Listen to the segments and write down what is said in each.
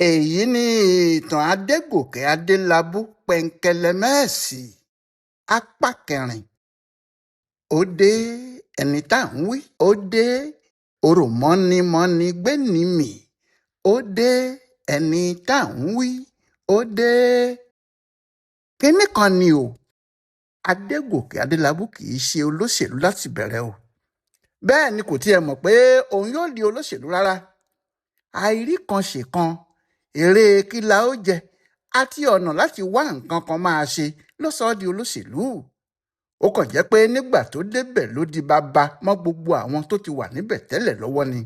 Èyí ni ìtàn Adégòkè Adélábù Pẹ̀ǹkẹ̀lẹ̀mẹ́sì, apá kẹrin. Ó dé ẹni tá à ń wí, ó dé orò mọ́nimọ́ni gbéni mì, ó dé ẹni tá à ń wí, ó dé. Kínní kan ni o, Adégòkè Adélábù kì í ṣe olóṣèlú láti bẹ̀rẹ̀ o. Bẹ́ẹ̀ ni kò tiẹ̀ mọ̀ pé òun yóò di olóṣèlú rárá. Àìrí kan ṣe kan, eré kí la ó jẹ àti ọ̀nà láti wá nǹkan kan máa ṣe ló sọ ọ́ di olóṣèlú. Ó kàn jẹ́ pé nígbà tó débẹ̀ ló di bàbá mọ́ gbogbo àwọn tó ti wà níbẹ̀ tẹ́lẹ̀ lọ́wọ́ ni.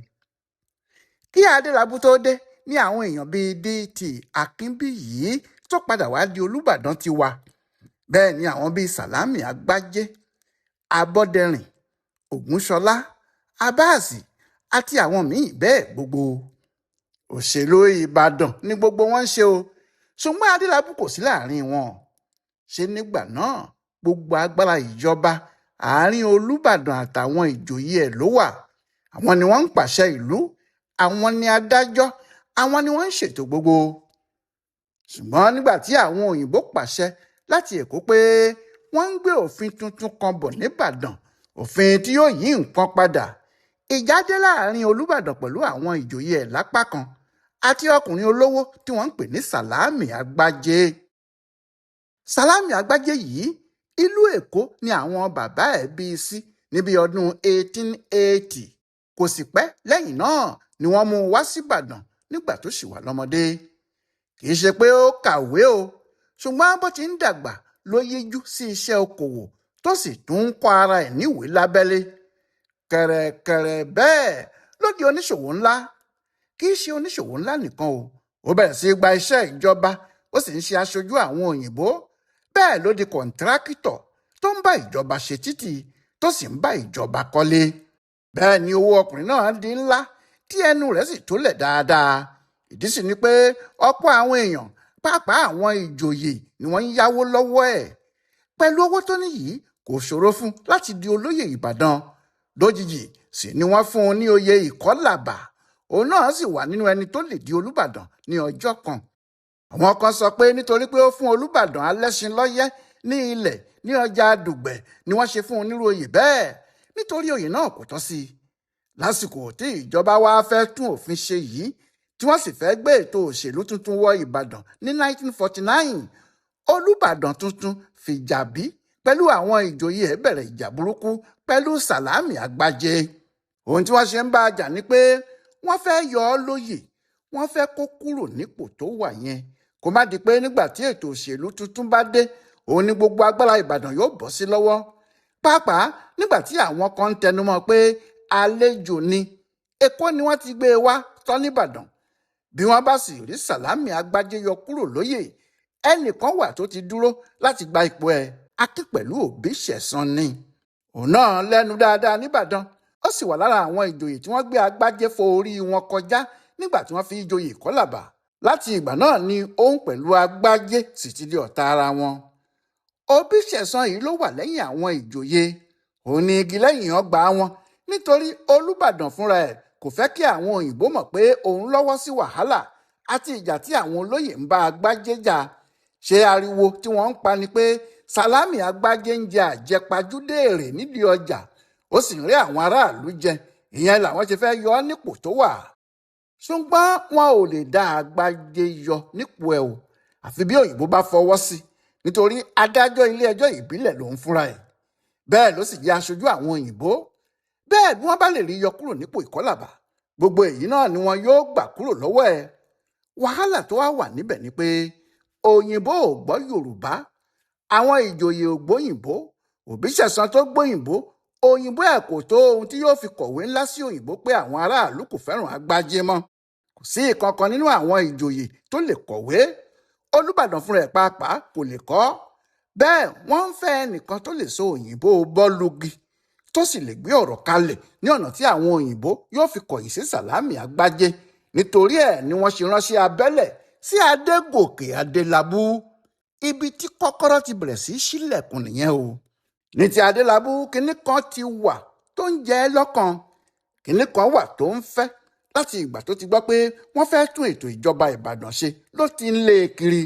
Kí Adélábù tó dé ní àwọn èèyàn bíi D.T. Akínbíyì tó padà wá di Olúbàdàn ti wà. Bẹ́ẹ̀ ni àwọn bíi Sàlámì Àgbájé, Abọ́dẹrìn, Ògúnṣọlá, Abáàsì àti àwọn míì bẹ́ẹ̀ gbogbo. Òṣèlú Ìbàdàn ni gbogbo wọn ń ṣe o, ṣùgbọ́n Adélábù kò sí láàrin wọn. Ṣé nígbà náà gbogbo agbára ìjọba àárín Olúbàdàn àtàwọn ìjòyè ẹ̀ ló wà. Àwọn ni wọ́n ń pàṣẹ ìlú, àwọn ni adájọ́, àwọn ni wọ́n ń ṣètò gbogbo. Ṣùgbọ́n nígbà tí àwọn òyìnbó pàṣẹ láti Èkó pé wọ́n ń gbé òfin tuntun kan bọ̀ nìbàdàn, òfin tí yóò yí nǹkan padà, ìjà dé láàrin Olúbàdàn pẹ̀lú àwọn ìjòyè ẹ̀ lápá kan àti ọkùnrin olówó tí wọ́n ń pè ní Sàlámì Àgbájé. Sàlámì Àgbájé yìí, ìlú Èkó ni àwọn bàbá ẹ̀ bí i sí níbi ọdún 1880. Kò sì pẹ́ lẹ́yìn náà ni wọ́n mú un wá síbàdàn nígbà tó sì wà lọ́mọdé. Kì í ṣe pé ó kàwé o, ṣùgbọ́n bó ti ń dàgbà ló yíjú sí iṣẹ́ okòwò tó sì tún ń kọ́ ara ẹ̀ níwèé lábẹ́lé. Kẹ̀rẹ̀kẹ̀rẹ̀ bẹ́ẹ̀ ló di oníṣòwò ńlá. Kì í ṣe oníṣòwò ńlá nìkan o, ó bẹ̀rẹ̀ sí í gba iṣẹ́ ìjọba, ó sì ń ṣe aṣojú àwọn òyìnbó. Bẹ́ẹ̀ ló di kọ̀ǹtrákítọ̀ tó ń bá ìjọba ṣe títì tó sì ń bá ìjọba kọ́lé. Bẹ́ẹ̀ ni owó ọkùnrin náà di ńlá tí ẹnu rẹ̀ sì tólẹ̀ dáadáa. Ìdí sì ni pé ọ̀pọ̀ àwọn èèyàn, pàápàá àwọn ìjòyè, ni wọ́n ń yáwó lọ́wọ́ ẹ̀. Pẹ̀lú owó tó ní yìí, kò ṣòro fún láti di olóyè Ìbàdàn. Lójijì sì ni wọ́n fún un ní oyè Ìkọ́làbà. Òun náà sì wà nínú ẹni tó lè di Olúbàdàn ní ọjọ́ kan. Àwọn kan sọ pé nítorí pé ó fún Olúbàdàn Alẹ́ṣinlọ́yẹ́ ní ilẹ̀ ní ọjà Dùgbẹ̀ ni wọ́n ṣe fún un nírú oyè bẹ́ẹ̀, nítorí oyè náà kò tọ́ sí i. Lásìkò tí ìjọba wa fẹ́ tún òfin ṣe yìí, tí wọ́n sì fẹ́ gbé ètò òṣèlú tuntun wọ Ìbàdàn ní 1949, Olúbàdàn tuntun Fìjàbí pẹ̀lú àwọn ìjòyè ẹ̀ bẹ̀rẹ̀ ìjà burúkú pẹ̀lú Sàlámì Àgbájé. Ohun tí wọ́n ṣe ń bá a jà ni pé wọ́n fẹ́ yọ ọ́ lóyè, wọ́n fẹ́ kó kúrò nípò tó wà yẹn. Kó má di pé nígbà tí ètò òṣèlú tuntun bá dé, òun ni gbogbo agbára Ìbàdàn yóò bọ́ sí lọ́wọ́. Pàápàá nígbà tí àwọn kan ń tẹnumọ́ pé àlejò ni, Èkó ni wọ́n ti gbé e wá tọ́ nìbàdàn. Bí wọ́n bá sì rí Sàlámì Àgbájé yọ kúrò lóyè, ẹnìkan wà tó ti dúró láti gba ipò ẹ̀, Akínpẹ̀lú Òbíṣẹ̀san ni. Òun náà lẹ́nu dáadáa nìbàdàn, ó sì wà lára àwọn ìjòyè tí wọ́n gbé Àgbájé fo orí wọn kọjá nígbà tí wọ́n fi joyè Ìkọ́làbà. Láti ìgbà náà ni òun pẹ̀lú Àgbájé sì ti di ọ̀tá ara wọn. Òbíṣẹ̀san yìí ló wà lẹ́yìn àwọn ìjòyè. Òun ni igi lẹ́yìn ọgbà wọn, nítorí Olúbàdàn fúnra ẹ̀ kò fẹ́ kí àwọn òyìnbó mọ̀ pé òun lọ́wọ́ sí wàhálà àti ìjà tí àwọn olóyè ń bá Àgbájé jà. Ṣé ariwo tí wọ́n ń pa ni pé Sàlámì Àgbájé ń jẹ àjẹpajúdé èrè nídìí ọjà, ó sì ń rí àwọn aráàlú jẹ, ìyẹn làwọn ṣe fẹ́ yọ ọ́ nípò tó wà. Ṣùgbọ́n wọn ò lè dá Àgbájé yọ nípò ẹ̀ o, àfi bí òyìnbó bá fọwọ́ sí, nítorí adájọ́ ilé-ẹjọ́ ìbílẹ̀ lòun fúnra ẹ̀. Bẹ́ẹ̀ ló sì jẹ́ aṣojú àwọn òyìnbó. Bẹ́ẹ̀ bí wọ́n bá lè rí yọ kúrò nípò Ìkọ́làbà, gbogbo èyí náà ni wọn yóò gbà kúrò lọ́wọ́ ẹ̀. Wàhálà tó wá wà níbẹ̀ ni pé òyìnbó ò gbọ́ Yorùbá, àwọn ìjòyè ò gbóyìnbó. Òbíṣẹ̀san tó gbóyìnbó, òyìnbó ẹ̀ kò tó ohun tí yóò fi kọ̀wé ńlá sí òyìnbó pé àwọn aráàlú kò fẹ́ràn Àgbájé mọ́. Kò sí ìkankan nínú àwọn ìjòyè tó lè kọ̀wé. Olúbàdàn fúnra ẹ̀ pàápàá kò lè kọ́. Bẹ́ẹ̀ wọ́n ń fẹ́ ẹnìkan tó lè sọ òyìnbó bọ́ọ̀lùgì, tó sì lè gbé ọ̀rọ̀ kalẹ̀ ní ọ̀nà tí àwọn òyìnbó yóò fi kọ̀yìn sí Sàlámì Àgbájé. Nítorí ẹ̀ ni wọ́n ṣe ránṣẹ́ abẹ́lẹ̀ sí Adégòkè Adélábù. Ibi tí kọ́kọ́rọ́ ti bẹ̀rẹ̀ sí ṣílẹ̀kùn nìyẹn o. Ní ti Adélábù, kinní kan ti wà tó ń jẹ ẹ́ lọ́kàn, kinní kan wà tó ń fẹ́ Láti ìgbà tó ti gbọ́ pé wọ́n fẹ́ tún ètò ìjọba Ìbàdàn ṣe ló ti ń lé e kiri.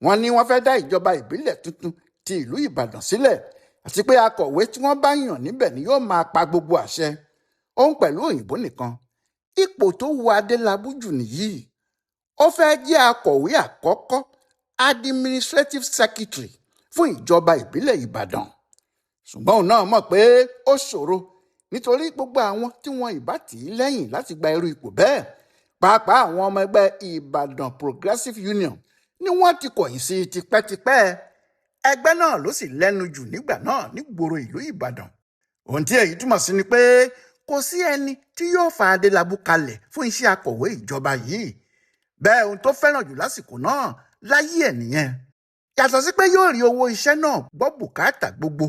Wọ́n ní wọ́n fẹ́ dá ìjọba ìbílẹ̀ tuntun ti ìlú Ìbàdàn sílẹ̀, àti pé akọ̀wé tí wọ́n bá yàn níbẹ̀ ni yóò máa pa gbogbo àṣẹ. Òun pẹ̀lú òyìnbó nìkan. Ipò tó wu Adélábù jù nìyí. Ó fẹ́ jẹ́ akọ̀wé àkọ́kọ́, administrative secretary, fún ìjọba ìbílẹ̀ Ìbàdàn. Ṣùgbọ́n òun náà mọ̀ pé ó ṣòro, nítorí gbogbo àwọn tí wọn ìbá tì í lẹ́yìn láti gba irú ipò bẹ́ẹ̀, pàápàá àwọn ọmọ ẹgbẹ́ Ìbàdàn Progressive Union, ni wọ́n ti kọ̀yìn sí tipẹ́tipẹ́. Ẹgbẹ́ náà ló sì lẹ́nu jù nígbà náà nígboro ìlú Ìbàdàn. Ohun tí èyí túmọ̀ sí ni pé kò sí ẹni tí yóò fa Adélábù kalẹ̀ fún iṣẹ́ akọ̀wé ìjọba yìí. Bẹ́ẹ̀ ohun tó fẹ́ràn jù lásìkò náà láyé ẹ̀ nìyẹn. Yàtọ̀ sí pé yóò rí owó iṣẹ́ náà gbọ́ bùkátà gbogbo,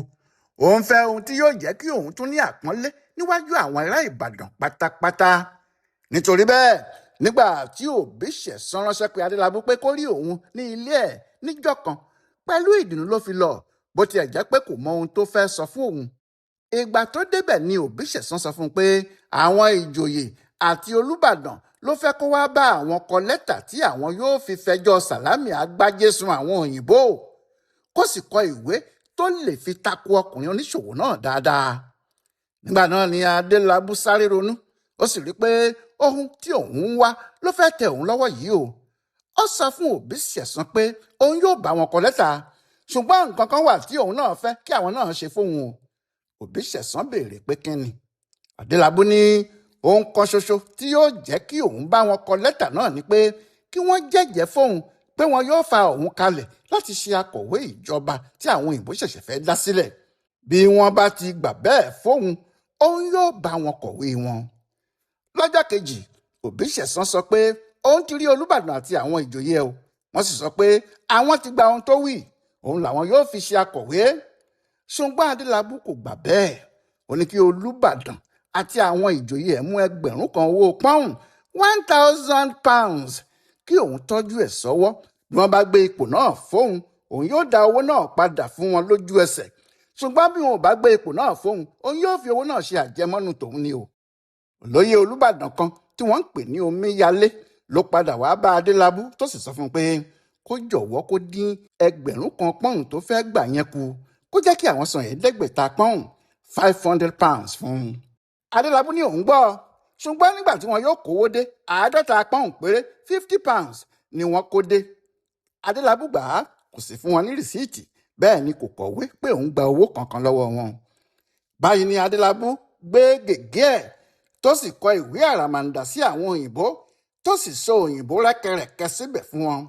òun fẹ́ ohun tí yóò jẹ́ kí òun tún ní àpọ́nlé níwájú àwọn ará Ìbàdàn pátápátá. Nítorí bẹ́ẹ̀, nígbà tí Òbíṣẹ̀san ránṣẹ́ pé Adélábù pé kó rí òun ní ilé ẹ̀ níjọ́ kan, pẹ̀lú ìdùnnú ló fi lọ, bó tiẹ̀ jẹ́ pé kò mọ ohun tó fẹ́ sọ fún òun. Ìgbà tó débẹ̀ ni Òbíṣẹ̀san sọ fún un pé àwọn ìjòyè àti Olúbàdàn ló fẹ́ kó wá bá àwọn kọ lẹ́tà tí àwọn yóò fi fẹjọ́ Sàlámì Àgbájé sun àwọn òyìnbó, kó sì kọ ìwé tó lè fi tako ọkùnrin oníṣòwò náà dáadáa. Nígbà náà ni Adélábù sáré ronú, ó sì rí pé ohun tí òun ń wá ló fẹ́ tẹ òun lọ́wọ́ yìí o. Ó sọ fún Òbíṣẹ̀san pé òun yóò bá wọn kọ lẹ́tà, ṣùgbọ́n nǹkan kan wà tí òun náà fẹ́ kí àwọn náà ṣe fóun o. Òbíṣẹ̀san béèrè pé kí ni. Adélábù ní ohun kan ṣoṣo tí yóò jẹ́ kí òun bá wọn kọ lẹ́tà náà ni pé kí wọ́n jẹ́jẹ́ fóun pé wọn yóò fa òun kalẹ̀ láti ṣe akọ̀wé ìjọba tí àwọn òyìnbó ṣẹ̀ṣẹ̀ fẹ́ dá sílẹ̀. Bí wọ́n bá ti gbà bẹ́ẹ̀ fóun, òun yóò bá wọn kọ̀wé wọn. Lọ́jọ́ kejì, Òbíṣẹ̀san sọ pé òun ti rí Olúbàdàn àti àwọn ìjòyè o. Wọ́n sì sọ pé àwọn ti gba ohun tó wí, òun làwọn yóò fi ṣe akọ̀wé. Ṣùgbọ́n Adélábù kò gbà bẹ́ẹ̀. Ó ní kí Olúbàdàn àti àwọn ìjòyè ẹ̀ mú 1,000 owó pọ́ùn, £1,000, kí òun tọ́jú ẹ̀ sọ́wọ́. Bí wọ́n bá gbé ipò náà fóun, òun yóò dá owó náà padà fún wọn lójú ẹsẹ̀. Ṣùgbọ́n bí wọn ò bá gbé ipò náà fóun, òun yóò fi owó náà ṣe àjẹmọ́nú tòun ni o. Olóyè Olúbàdàn kan tí wọ́n ń pè ní Omíyalé ló padà wá bá Adélábù tó sì sọ fún un pé kó jọ̀wọ́ kó dín 1,000 pọ́ùn tó fẹ́ gbà yẹn kù, kó jẹ́ kí àwọn san 500 pọ́ùn, £500 fún un. Adélábù ní òun gbọ́, ṣùgbọ́n nígbà tí wọn yóò kówó dé, 50 pọ́ùn péré, £50, ni wọ́n kó dé. Adélábù gbà á, kò sì fún wọn ní rìsíìtì, bẹ́ẹ̀ ni kò kọ̀wé pé òun gba owó kankan lọ́wọ́ wọn. Báyìí ni Adélábù gbé gègé ẹ̀ tó sì kọ ìwé àràmàǹdà sí àwọn òyìnbó, tó sì sọ òyìnbó rẹ́kẹrẹ̀kẹ síbẹ̀ fún wọn.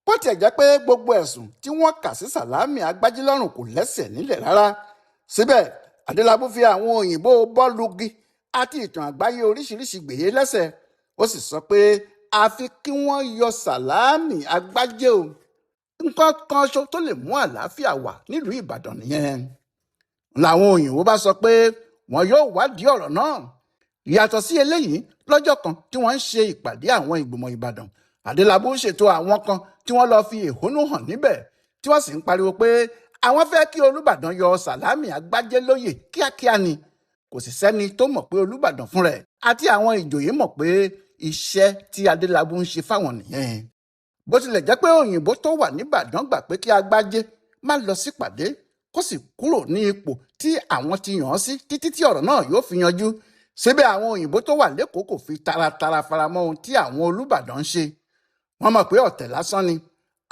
Bó tiẹ̀ jẹ́ pé gbogbo ẹ̀sùn tí wọ́n kà sí Sàlámì Àgbájé lọ́rùn kò lẹ́sẹ̀ nílẹ̀ rárá, síbẹ̀ Adélábù fi àwọn òyìnbó bọ́ọ̀lùgì àti ìtàn àgbáyé oríṣiríṣi gbèyé lẹ́sẹ̀. Ó sì sọ pé àfi kí wọ́n yọ Sàlámì Àgbájé o. Nǹkan kan ṣo tó lè mú àlàáfíà wà nílùú Ìbàdàn nìyẹn. Làwọn òyìnbó bá sọ pé wọn yóò wádìí ọ̀rọ̀ náà. Yàtọ̀ sí eléyìí, lọ́jọ́ kan tí wọ́n ń ṣe ìpàdé àwọn ìgbìmọ̀ Ìbàdàn, Adélábù ṣètò àwọn kan tí wọ́n lọ fi ẹ̀hónú hàn níbẹ̀, tí wọ́n sì ń pariwo pé àwọn fẹ́ kí Olúbàdàn yọ Sàlámì Àgbájé lóyè kíákíá ni. Kò sì sẹ́ni tó mọ̀ pé Olúbàdàn fúnra ẹ̀ àti àwọn ìjòyè mọ̀ pé iṣẹ́ tí Adélábù ń ṣe fáwọn nìyẹn. Bó tilẹ̀ jẹ́ pé òyìnbó tó wà níbàdàn gbà pé kí Àgbájé má lọ sípàdé, kó sì kúrò ní ipò tí àwọn ti yàn án sí títí tí ọ̀rọ̀ náà yóò fi yanjú, síbẹ̀ àwọn òyìnbó tó wà lẹ́kọ̀ọ́ kò fi taratara faramọ́ ohun tí àwọn Olúbàdàn ń ṣe. Wọ́n mọ̀ pé ọ̀tẹ̀ lásán ni.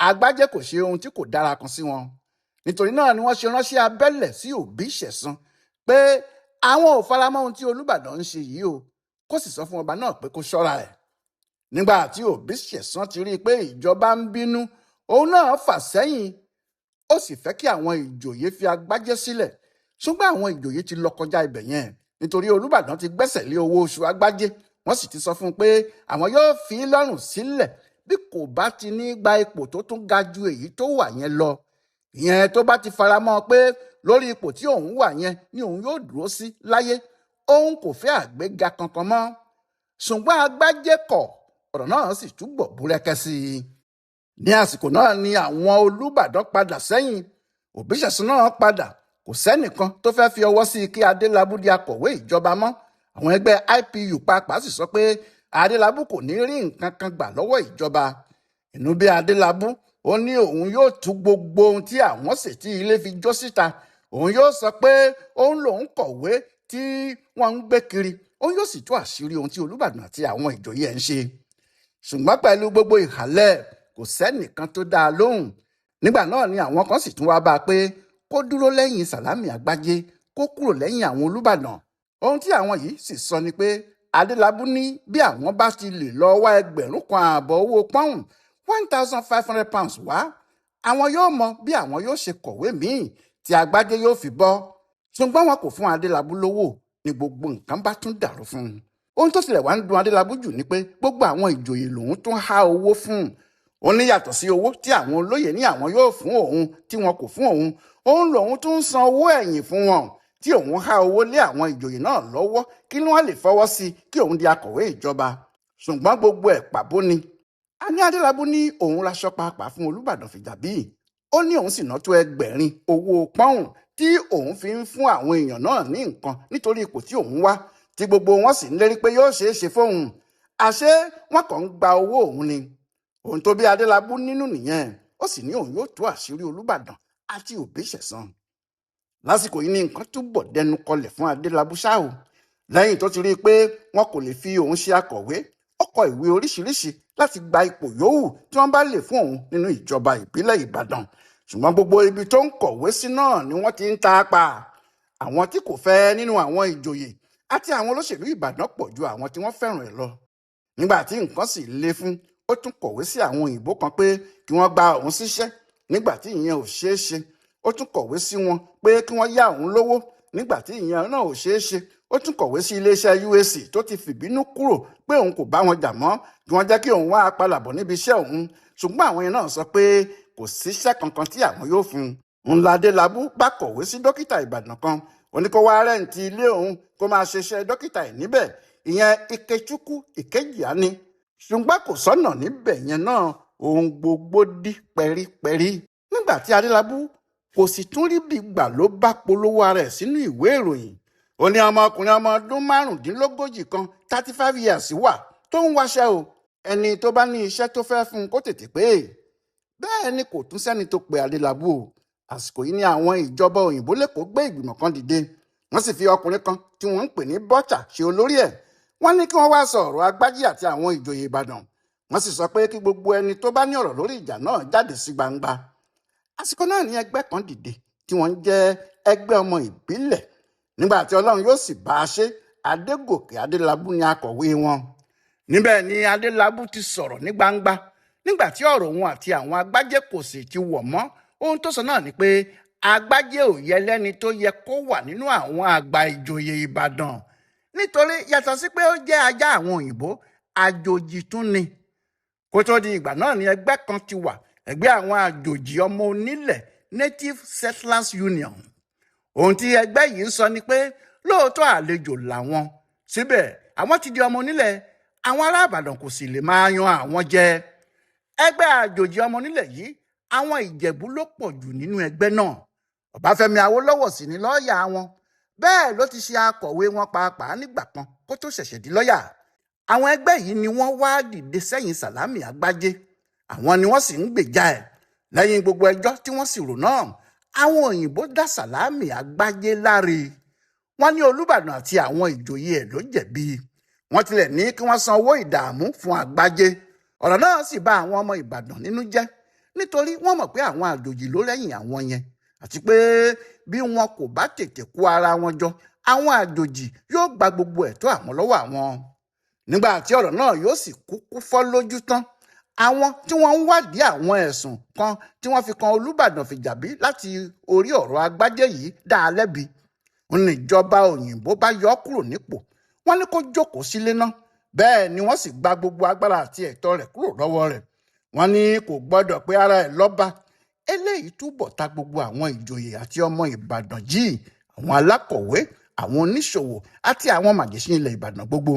Àgbájé kò ṣe ohun tí kò dára kan sí wọn. Nítorí náà ni wọ́n ṣe ránṣẹ́ abẹ́lẹ̀ sí Òbíṣẹ̀san pé àwọn ò faramọ́ ohun tí Olúbàdàn ń ṣe yìí o, kó sì sọ fún ọba náà pé kó ṣọ́ra ẹ̀. Nígbà tí Òbíṣẹ̀san ti rí i pé ìjọba ń bínú, òun náà fà sẹ́yìn. Ó sì fẹ́ kí àwọn ìjòyè fi Àgbájé sílẹ̀, ṣùgbọ́n àwọn ìjòyè ti lọ kọjá ibẹ̀ yẹn, nítorí Olúbàdàn ti gbẹ́sẹ̀ lé owó oṣù Àgbájé. Wọ́n sì ti sọ fún un pé àwọn yóò fi í lọ́rùn sílẹ̀ bí kò bá ti ní gba ipò tó tún ga ju èyí tó wà yẹn lọ. Ìyẹn tó bá ti faramọ́ pé lórí ipò tí òun wà yẹn ni òun yóò dúró sí láyé, òun kò fẹ́ àgbéga kankan mọ́. Ṣùgbọ́n Àgbájé kọ̀, ọ̀rọ̀ náà sì túbọ̀ búrẹ́kẹ́ sí i. Ní àsìkò náà ni àwọn Olúbàdàn padà sẹ́yìn, Òbíṣẹ̀san náà padà. Kò sẹ́nìkan tó fẹ́ fi ọwọ́ sí i kí Adélábù di akọ̀wé ìjọba mọ́. Àwọn ẹgbẹ́ IPU pàápàá sì sọ pé Adélábù kò ní rí nǹkan kan gbà lọ́wọ́ ìjọba. Inú bí Adélábù, ó ní òun yóò tú gbogbo ohun tí àwọn sì tí ilé fi jó síta. Òun yóò sọ pé òun lòun kọ̀wé tí wọ́n ń gbé kiri. Òun yóò sì tú àṣírí ohun tí Olúbàdàn àti àwọn ìjòyè ẹ̀ ń ṣe. Ṣùgbọ́n pẹ̀lú gbogbo ìhàlẹ̀, kò sẹ́nìkan tó dá a lóhùn. Nígbà náà ni àwọn kan sì tún wá bá a pé kó dúró lẹ́yìn Sàlámì Àgbájé, kó kúrò lẹ́yìn àwọn Olúbàdàn. Ohun tí àwọn yìí sì sọ ni pé Adélábù ní bí àwọn bá ti lè lọ wá 1,500 owó pọ́ùn £1,500 wá, àwọn yóò mọ bí àwọn yóò ṣe kọ̀wé míì tí Àgbájé yóò fi bọ́. Ṣùgbọ́n wọn kò fún Adélábù lówó, ní gbogbo nǹkan bá tún dàrú fún un. Ohun tó tilẹ̀ wá ń dùn Adélábù jù ni pé gbogbo àwọn ìjòyè lòun tún há owó fún un. Ó ní yàtọ̀ sí owó tí àwọn olóyè ní àwọn yóò fún òun tí wọn kò fún òun, òun lòun tún ń san owó ẹ̀yìn fún wọn tí òun há owó lé àwọn ìjòyè náà lọ́wọ́ kí wọ́n lè fọwọ́ sí kí òun di akọ̀wé ìjọba. Ṣùgbọ́n gbogbo ẹ̀ pàbó ni. A ní Adélábù ní òun raṣọ pàápàá fún Olúbàdàn Fìjàbí. Ó ní òun sì ná tó 8,000 owó pọ́ùn tí òun fi ń fún àwọn èèyàn náà ní nǹkan nítorí ipò tí òun wá, tí gbogbo wọn sì ń lérí pé yóò ṣeé ṣe fóun. Àṣé wọn kàn ń gba owó òun ni. Ohun tó bí Adélábù nínú nìyẹn. Ó sì ní òun yóò tú àṣírí Olúbàdàn àti Òbíṣẹ̀san. Lásìkò yìí ni nǹkan túbọ̀ dẹnu kọlẹ̀ fún Adélábù ṣá o. Lẹ́yìn tó ti rí i pé wọn kò lè fi òun ṣe akọ̀wé, ó kọ ìwé oríṣiríṣi láti gba ipò yòówù tí wọ́n bá lè fún òun nínú ìjọba ìbílẹ̀ Ìbàdàn. Ṣùgbọ́n gbogbo ibi tó ń kọ̀wé sí náà ni wọ́n ti ń ta pa. Àwọn tí kò fẹ́ nínú àwọn ìjòyè àti àwọn olóṣèlú Ìbàdàn pọ̀ ju àwọn tí wọ́n fẹ́ràn ẹ̀ lọ. Nígbà tí nǹkan sì le fún, ó tún kọ̀wé sí àwọn òyìnbó kan pé kí wọ́n gba òun síṣẹ́. Nígbà tí ìyẹn ò ṣeé ṣe, ó tún kọ̀wé sí wọn pé kí wọ́n yá òun lówó. Nígbà tí ìyẹn náà ò ṣeé ṣe, ó tún kọ̀wé sí iléeṣẹ́ UAC tó ti fìbínú kúrò pé òun kò bá wọn jà mọ́, kí wọ́n jẹ́ kí òun wá padà bọ̀ níbi iṣẹ́ òun. Ṣùgbọ́n àwọn yẹn náà sọ pé kò síṣẹ́ kankan tí àwọn yóò fún un. Ńlá Adélábù bá kọ̀wé sí dókítà Ìbàdàn kan, ó ní kó wá rẹ́ǹtì ilé òun kó máa ṣiṣẹ́ dókítà ẹ̀ níbẹ̀, ìyẹn Ikechukwu Ìkejìání. Ṣùgbọ́n kò sọ́nà níbẹ̀ yẹn náà, ohun gbogbo dí pẹ́rípẹ́rí. Nígbà tí Adélábù kò sì tún rí bí gbà ló bá polówó ara ẹ̀ sínú ìwé ìròyìn. Ó ní ọmọkùnrin ọmọ ọdún 35 kan 35 years wà tó ń wáṣẹ́ o. Ẹni tó bá ní iṣẹ́ tó fẹ́ fún un kó tètè pé. Bẹ́ẹ̀ ni kò tún sẹ́ni tó pe Adélábù o. Àsìkò yìí ni àwọn ìjọba òyìnbó lẹ́kọ̀ọ́ gbé ìgbìmọ̀ kan dìde. Wọ́n sì fi ọkùnrin kan tí wọ́n ń pè ní Bọ́tà ṣe olórí ẹ̀. Wọ́n ní kí wọ́n wá sọ ọ̀rọ̀ Agbájí àti àwọn ìjòyè Ìbàdàn. Wọ́n sì sọ pé kí gbogbo ẹni tó bá ní ọ̀rọ̀ lórí ìjà náà jáde sí gbangba. Àsìkò náà ni ẹgbẹ́ kan dìde tí wọ́n ń jẹ́ ẹgbẹ́ ọmọ ìbílẹ̀. Nígbà tí Ọlọ́run yóò sì bá a ṣe, Adégòkè Adélábù ni akọ̀wé wọn. Níbẹ̀ ni Adélábù ti sọ̀rọ̀ ní gbangba. Nígbà tí ọ̀rọ̀ òun àti àwọn Agbájé kò sì ti wọ̀ mọ́, ohun tó sọ náà ni pé Agbájé ò yẹ lẹ́ni tó yẹ kó wà nínú àwọn àgbà ìjòyè Ìbàdàn. Nítorí yàtọ̀ sí pé ó jẹ́ ajá àwọn òyìnbó, àjòjì tún ni. Kó tó di ìgbà náà ni ẹgbẹ́ kan ti wà, ẹgbẹ́ àwọn àjòjì ọmọ onílẹ̀ Native Settlers Union. Ohun tí ẹgbẹ́ yìí ń sọ ni pé lóòótọ́ àlejò làwọn, síbẹ̀ àwọn ti di ọmọ onílẹ̀, àwọn ará Ìbàdàn kò sì lè máa yan àwọn jẹ. Ẹgbẹ́ àjòjì ọmọ onílẹ̀ yìí, àwọn Ìjẹ̀bú ló pọ̀ jù nínú ẹgbẹ́ náà. Ọbáfẹ́mi Awólọ́wọ̀ sì ni lọ́ọ̀yà wọn. Bẹ́ẹ̀ ló ti ṣe akọ̀wé wọn pàápàá nígbà kan kó tó ṣẹ̀ṣẹ̀ di lọ́ọ̀yà. Àwọn ẹgbẹ́ yìí ni wọ́n wá dìde sẹ́yìn Sàlámì Àgbájé. Àwọn ni wọ́n sì ń gbèjà ẹ̀. Lẹ́yìn gbogbo ẹjọ́ tí wọ́n sì rò náà, àwọn òyìnbó dá Sàlámì Àgbájé láre. Wọ́n ní Olúbàdàn àti àwọn ìjòyè ẹ̀ ló jẹ̀bi. Wọ́n tilẹ̀ ní kí wọ́n san owó ìdààmú fún Àgbájé. Ọ̀rọ̀ náà sì bà àwọn ọmọ Ìbàdàn nínú jẹ́, nítorí wọ́n mọ̀ pé àwọn àjòjì ló lẹ́yìn àwọn yẹn, àti pé bí wọn kò bá tètè kó ara wọn jọ, àwọn àjòjì yóò gba gbogbo ẹ̀tọ́ àwọn lọ́wọ́ àwọn. Nígbà tí ọ̀rọ̀ náà yóò sì kúkú fọ́ lójú tán, àwọn tí wọ́n ń wádìí àwọn ẹ̀sùn kan tí wọ́n fi kan Olúbàdàn Fìjàbí láti orí ọ̀rọ̀ Agbájé yìí dá a lẹ́bi. Níjọba òyìnbó bá yọ ọ́ kúrò nípò, wọ́n ní kó jókòó sílé ná. Bẹ́ẹ̀ ni wọ́n sì gba gbogbo agbára àti ẹ̀tọ́ rẹ̀ kúrò lọ́wọ́ rẹ̀. Wọ́n ní kò gbọ́dọ̀ pé ara ẹ̀ lọ́ba. Eléyìí túbọ̀ ta gbogbo àwọn ìjòyè àti ọmọ Ìbàdàn jí, àwọn alákọ̀wé, àwọn oníṣòwò àti àwọn màjèṣín ilẹ̀ Ìbàdàn gbogbo.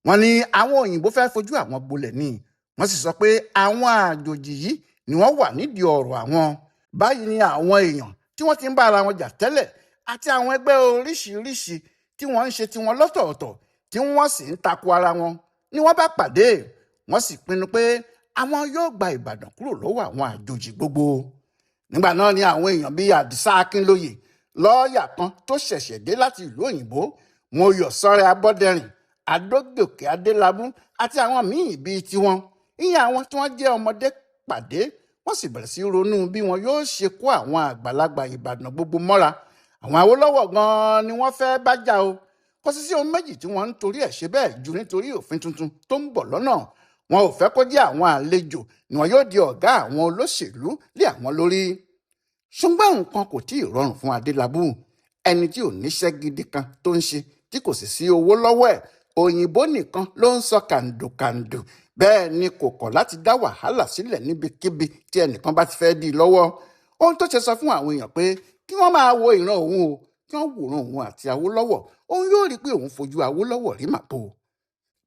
Wọ́n ní àwọn òyìnbó fẹ́ fojú àwọn gbolẹ̀ ni. Wọ́n sì sọ pé àwọn àjòjì yìí ni wọ́n wà nídìí ọ̀rọ̀ àwọn. Báyìí ni àwọn èèyàn tí wọ́n ti ń bá ara wọn jà tẹ́lẹ̀ àti àwọn ẹgbẹ́ oríṣiríṣi tí wọ́n ń ṣe tiwọn lọ́tọ̀ọ̀tọ̀ tí wọ́n sì ń tako ara wọn Ni wọ́n bá pàdé, wọ́n sì pinnu pé àwọn yóò gba Ìbàdàn kúrò lọ́wọ́ àwọn àjòjì gbogbo. Nígbà náà ni àwọn èèyàn bíi Àdìsá Akínlóye, lọ́ọ̀yà kan tó ṣẹ̀ṣẹ̀ dé láti ìlú òyìnbó, Mọ́yọ̀sọ́rẹ́ Abọ́dẹrìn, Adógòkè Adélábù àti àwọn míì bíi tiwọn, ìyẹn àwọn tí wọ́n jẹ́ ọmọdé, pàdé. Wọ́n sì bẹ̀rẹ̀ sí ronú bí wọn yóò ṣe kó àwọn àgbàlagbà Ìbàdàn gbogbo mọ́ra. Àwọn Awólọ́wọ̀ gan-an ni wọ́n fẹ́ bá jà o. Kò sí sí ohun méjì tí wọ́n ń torí ẹ̀ ṣe bẹ́ẹ̀ ju nítorí òfin tuntun tó ń bọ̀ lọ́nà. Wọn ò fẹ́ kó jẹ́ àwọn àlejò ni wọn yóò di ọ̀gá àwọn olóṣèlú lé àwọn lórí. Ṣùgbọ́n nǹkan kò tí ì rọrùn fún Adélábù, ẹni tí ò níṣẹ́ gidi kan tó ń ṣe, tí kò sì sí owó lọ́wọ́ ẹ̀. Òyìnbó nìkan ló ń sọ kàǹdùkàǹdù. Bẹ́ẹ̀ ni kò kọ̀ láti dá wàhálà sílẹ̀ níbikíbi tí ẹnìkan bá ti fẹ́ dí i lọ́wọ́. Ohun tó ṣe sọ fún àwọn èèyàn pé kí wọ́n máa wo ìran òun o, kí wọ́n wòran òun àti Awólọ́wọ̀, òun yóò rí i pé òun fojú Awólọ́wọ̀ rí màbo.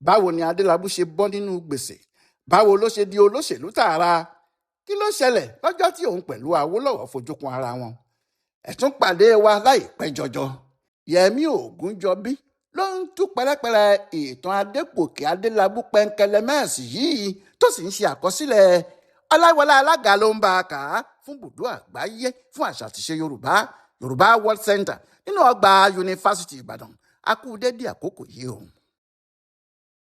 Báwo ni Adélábù ṣe bọ́ nínú gbèsè? Báwo ló ṣe di olóṣèlú tààrà? Kí ló ṣẹlẹ̀ lọ́jọ́ tí òun pẹ̀lú Awólọ́wọ̀ fojú kun ara wọn? Ẹ tún pàdé wa láìpẹ́ jọjọ. Yẹmí Ògúnjọbí ló ń tú pẹ́rẹ́pẹ́rẹ́ ìtàn Adégòkè Adélábù Pẹ́ńkẹ́lẹ́mẹ́ẹ̀sì yìí, tó sì ń ṣe àkọsílẹ̀. Ọláwọlá Alága ló ń bá a kà á fún Bùdó Àgbáyé fún Àṣà àtiṣe Yorùbá, Yorùbá World Center, nínú ọgbà Yunifásitì Ìbàdàn. A kú dédé àkókò yìí o.